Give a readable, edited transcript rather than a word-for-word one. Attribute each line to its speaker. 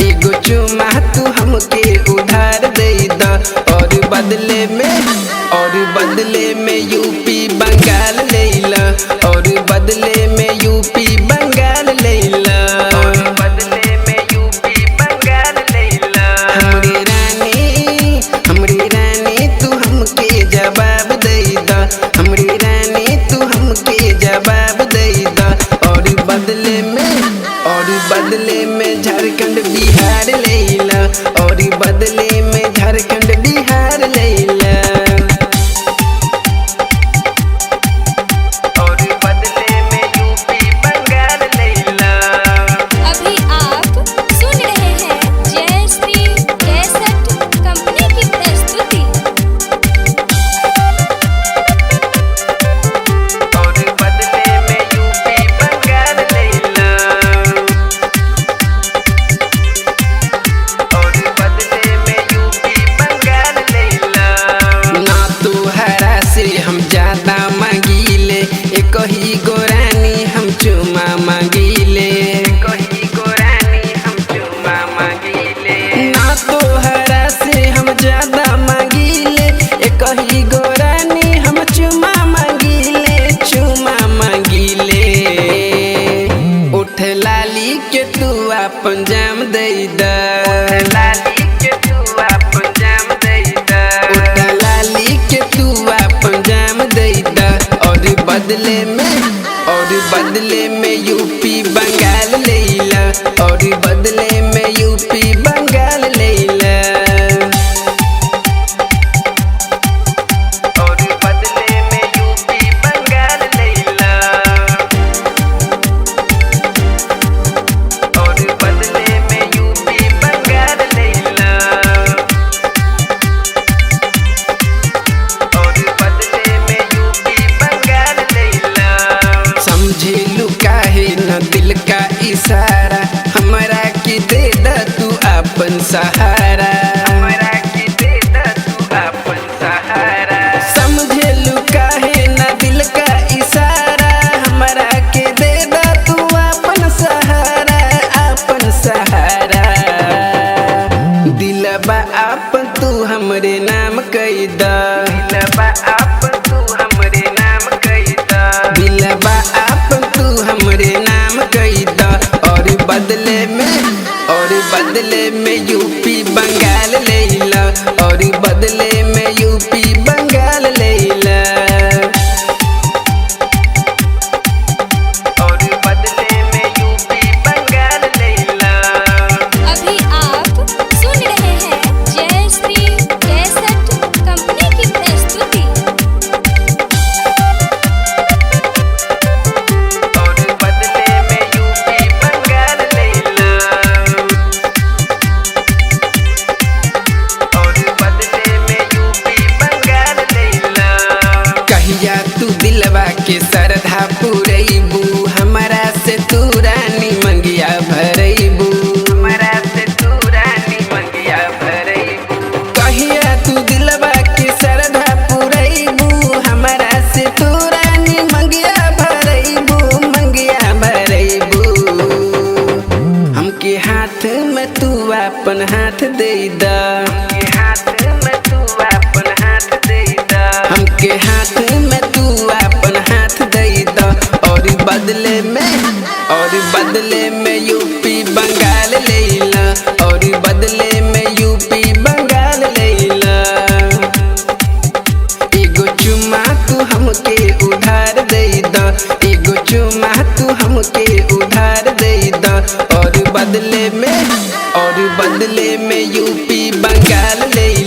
Speaker 1: एगो चुमा तू हमके उधार दे द। और बदले में, और बदले में यूपी बंगाल लेला। और बदले में यूपी बंगाल लेला। और बदले में यूपी बंगाल लेला। हमरी रानी, हमरी रानी तू हमके जवाब दे द। हमरी रानी तू हमके जवाब दे द। और बदले में, और बदले में झारखंड बिहार लेला। और बदले में झारखंड बिहार लेला। और बदले में यूपी बंगाल लेला।
Speaker 2: अभी आप सुन रहे हैं जय श्री कैसेट कंपनी की प्रस्तुति।
Speaker 1: और बदले में यूपी बंगाल लेला। और बदले में यूपी बंगाल लेला। ना तू हरा से हम ज्यादा मांगीले, एक ही गोरानी हम चुमा मांगीले। एक ही गोरानी हम चुमा मांगीले। ना तो हरा से हम ज्यादा मांगीले, एक ही गोरानी हम चुमा मांगीले, चुमा मांगीले। उठ लाली के तू अपन जाम दे द। लाली के तू अपन जाम दे द। उठ लाली के तू अपन जाम दे द। और बदले में, और बदले में यूपी बंगाल लेला। और बदले में यूपी बंगाल लेला। और बदले में यूपी बंगाल लेला। और बदले में यूपी बंगाल लेला। और बदले में यूपी बंगाल लेला। समझेलू काहे न दिल का इशारा, हमरा के दे द तू अपन सहारा। हमरा के दे द तू अपन सहारा। समझेलू काहे न दिल का इशारा, हमरा के दे द तू अपन सहारा, अपन सहारा। दिलबा आपन तू हमरे नाम कह द। दिलबा आपन तू हमरे नाम कह द। दिलबा आपन तू हमरे नाम कह द। और बदले में, और बदले में यूपी बंगाल लेला। और बदले में यूपी बंगाल लेला। और बदले में यूपी बंगाल लेला।
Speaker 2: अभी आप सुन रहे हैं जय श्री कैसेट कंपनी की प्रस्तुति।
Speaker 1: और बदले में यूपी बंगाल लेला। और बदले में यूपी बंगाल लेला। कहिया तू दिलवा के सरधा पुरैबू, हमरा से तू रानी मंगिया भरैबू। हमरा से तू रानी मंगिया भरैबू। कहिया तू दिलवा के सरधा पुरैबू, हमरा से तू रानी मंगिया भरैबू, मंगिया भरैबू। हमके हाथ में तू अपन हाथ दे द। हमके हाथ में तू अपन हाथ दे द। हमके हाथ में तू अपन हाथ दे द। और बदले में, और बदले में यूपी बंगाल लेला। और बदले में यूपी बंगाल लेला। एगो चुमा तू हमके उधार दे द। एगो चुमा तू हमके उधार दे द। और बदले में, और बदले में यूपी बंगाल लेला।